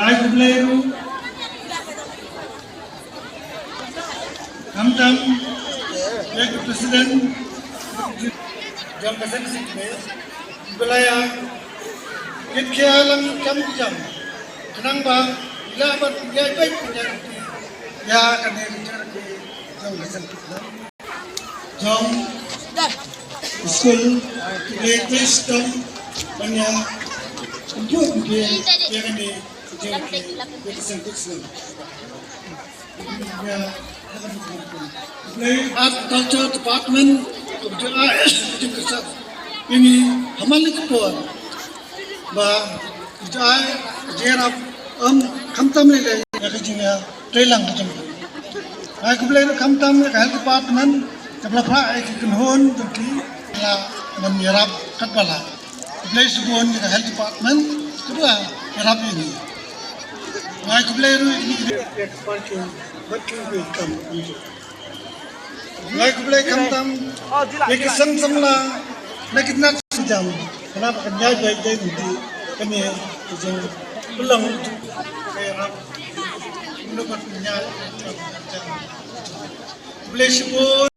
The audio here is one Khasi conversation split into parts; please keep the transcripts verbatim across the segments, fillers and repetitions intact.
Ai khublei ruh. Khamtam ïa ki president jong ka seng sitme, ba la ïa kit khia lang jam jam khnang ba ïa ban ïa beit ïa kane ka jong ka seng sitme. Jong skul, ki dei tris tong ban ïa improve ki ïa kane ka jong ki ïa ka seng sitme. Art Culture Department, ini hamal ni kepon ba jai jerap, em, khamtam lei lei ïa ka jingïatreilang ka jong ki. Ai khublei ruh khamtam ïa ka Health Department kaba la phah ïa ki kynhun jong ki la ban ïarap katba lah. Khublei shibun ïa ka Health Department kaba la ïarap ïa ngi. Ai khublei ruh ïa ki parking bad ki kam. Ngai khublei khamtam ïa ki seng samla na ki nat jam. Kane ba kan ïai bai dei ngi kane ka jingpynlong ka ïarap. Kane ba kan ïai. Khublei shibun.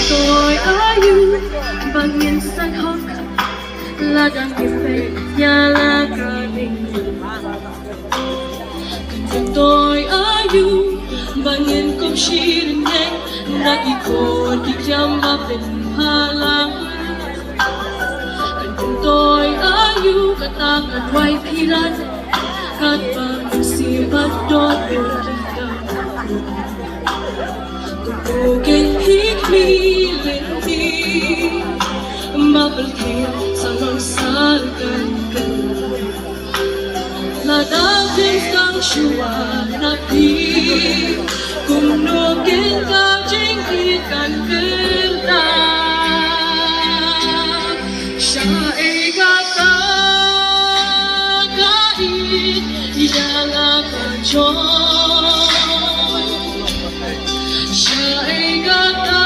Toi aïu ba ngin sah hok lada ngi peit ïa la ka ri. Toi aïu ba ngin kop shi ryngeng na ki khun ki jam ba pynpaw lang. Toi aïu kata ka duwai phi rat katba u siem bad dor dor kita. Ko kynthei mi lynti ma pynthei sa long sa kan kan. Lada phi skang shuwa na phi kumno kin ka jingkit kan kyrdan. Shaei kata ka ïeit ïa la ka jong. Shaei kata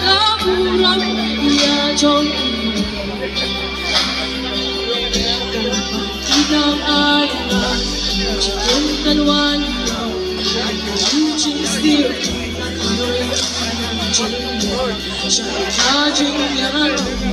ka burom ïa jong. Ki dang ai la ka jingkyrkhu kan wan. Ka jingstad ka jingkyrkhu. Shaei ka jingkyrkhu.